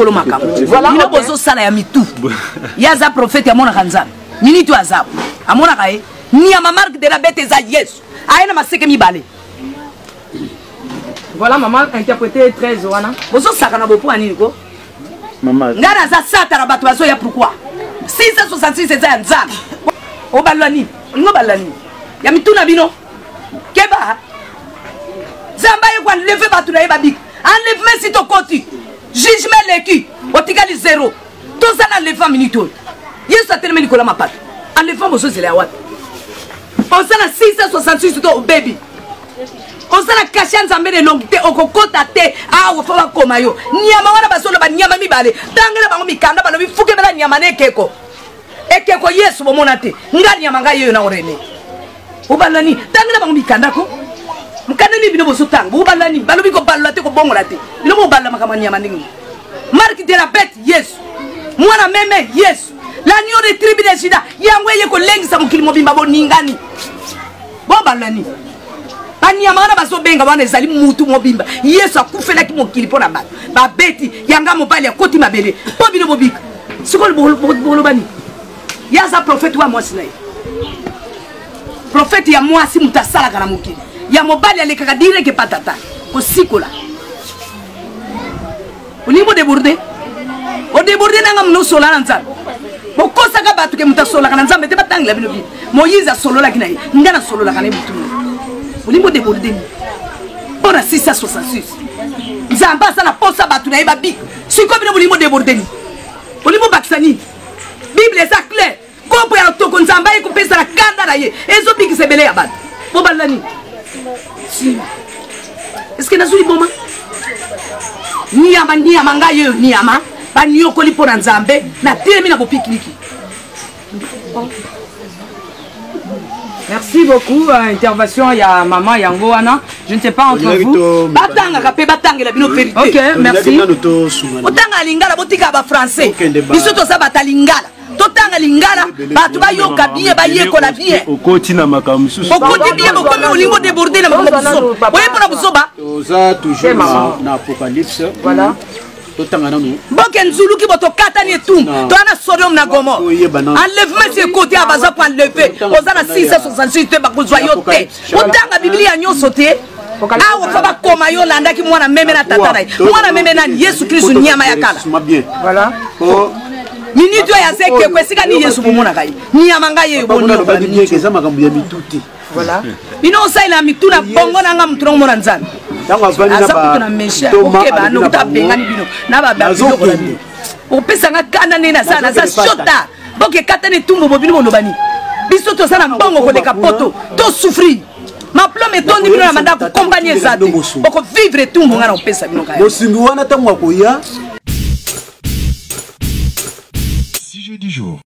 Kolo makambo. Bino bozosala ya mitu. Ye aza prophète amonaka Nzambe. Minute oyo aza amonaka ye. Nyama marque de la bête eza Yesu. Aye na maseke mibale. Voilà maman interpréter 13 wana. Bozosakana bopo ya nini ko? Mama. Nga naza satana bato bazoya pourquoi? 666 eza ya Nzambe. Obalwa nini? Olingi obalwa nini? Ya mitu na bino. Keba. Nzambe aye ko enlever bato na ye babika. Enlèvement si tokoti. Jugement eleki. Otikali zero. Toza na enlèvement minute oyo. Yesu atelemi likolo ya mapata. Enlèvement bozozela ya wapi? Oza na 666 to obebi. Oza na kashe ya Nzambe na elongi te, okokota te. Awa fo bakoma yo. Nyama wana bazoloba nyama mibale. Tangela bango mikanda balobi fukemela nyama na ekeko. Ekeko Yesu bomona te. Nga nyama nga yeyo na orene. Obala nini? Tangela bango mikanda ko. Mokanda nini bino bozotanga? Bobala nini? Balobi kobalola te, kobongola te. Bino bobalola makambo ya nyama ndenge nini? Marque de la bête Yesu. Mwana meme Yesu. L'agneau de tribu de Juda. Yango eye kolengisa mokili mobimba boningani. Bobalola nini? Banyama wana bazobenga wana ezali mutu mobimba. Yesu akufelaki mokili mpo na bato. Babeti yanga mobali akoti mabele mpo bino bobika. Sikoyo boloba nini? Ye aza prophète wa mwasi na ye. Prophète ya mwasi moto asalaka na mokili. Ya mobali alekaka direct epa tata. Kosikola. Olingi bodeborde? Odeborde nanga mono osola na Nzambe. Bokosaka bato ke moto asololaka na Nzambe te, batangela bino Bible. Moïse asololaki na ye. Nga nasololaka na ye butu moi. Olingi bodeborde nini? Mpo na 666. Nzambe aza na posa bato na ye babika. Sikoyo bino bolingi bodeborde nini? Olingi bobakisa nini? Bible eza clair. Kopo ya toko Nzambe aye kopesa na kanda na ye ezobikisa ebele ya bato. Bobanda nini? Est-ce que nazwi liboma? Nyama nyama ngai oyo nyama banyokoli mpo na Nzambe natelemi na bopikiliki. Merci beaucoup. Intervention ya maman yango wana. Je ne sais pas entre vous. Batangaka pe batangela bino vérité. OK, merci. Otanga lingala botika ba français. Biso toza bata lingala. Totanga lingala bato bayoka bien bayekola bien. Okoti na makambo mosusu. Okoti bien bokomi olingo déborder na makambo buzoba. Oye pona buzoba? Toza toujours na Apocalypse. Voilà. Totanga nanu. Mboke nzuluki bo tokatani etumbu. Toza na Sodome na Gomorrhe. Enlèvement si ekoti awa baza ko enlever. Oza na 666 te bakozwa yo te. Otanga Biblia nyonso te. Awa fa bakoma yo olandaki mwana meme na tata na ye. Mwana meme nani? Yesu Kristu nyama ya kala. Voilà. Minute oyo aza ekeko esika nini Yesu bomonaka ye? Nyama ngai yeyo boniokola minute. Eza makambo ya mitu te. Voilà. Bino osalela mitu na bongo na nga mutu na omona Nzambe. Aza kutu na mesha okeba nokuta abengani bino na babiloko na bino. Opesa nga kanda ndenge naza naza shota. Boke ekatani etumbu bo bino boloba nini? Biso toza na mbongo koleka poto to souffrir. Maplome etondi bino na mandako kompani eza te. Boko vivre etumbu nga na kopesa bino kaya. Bosimbi wana ntango akoya. Sujet du jour.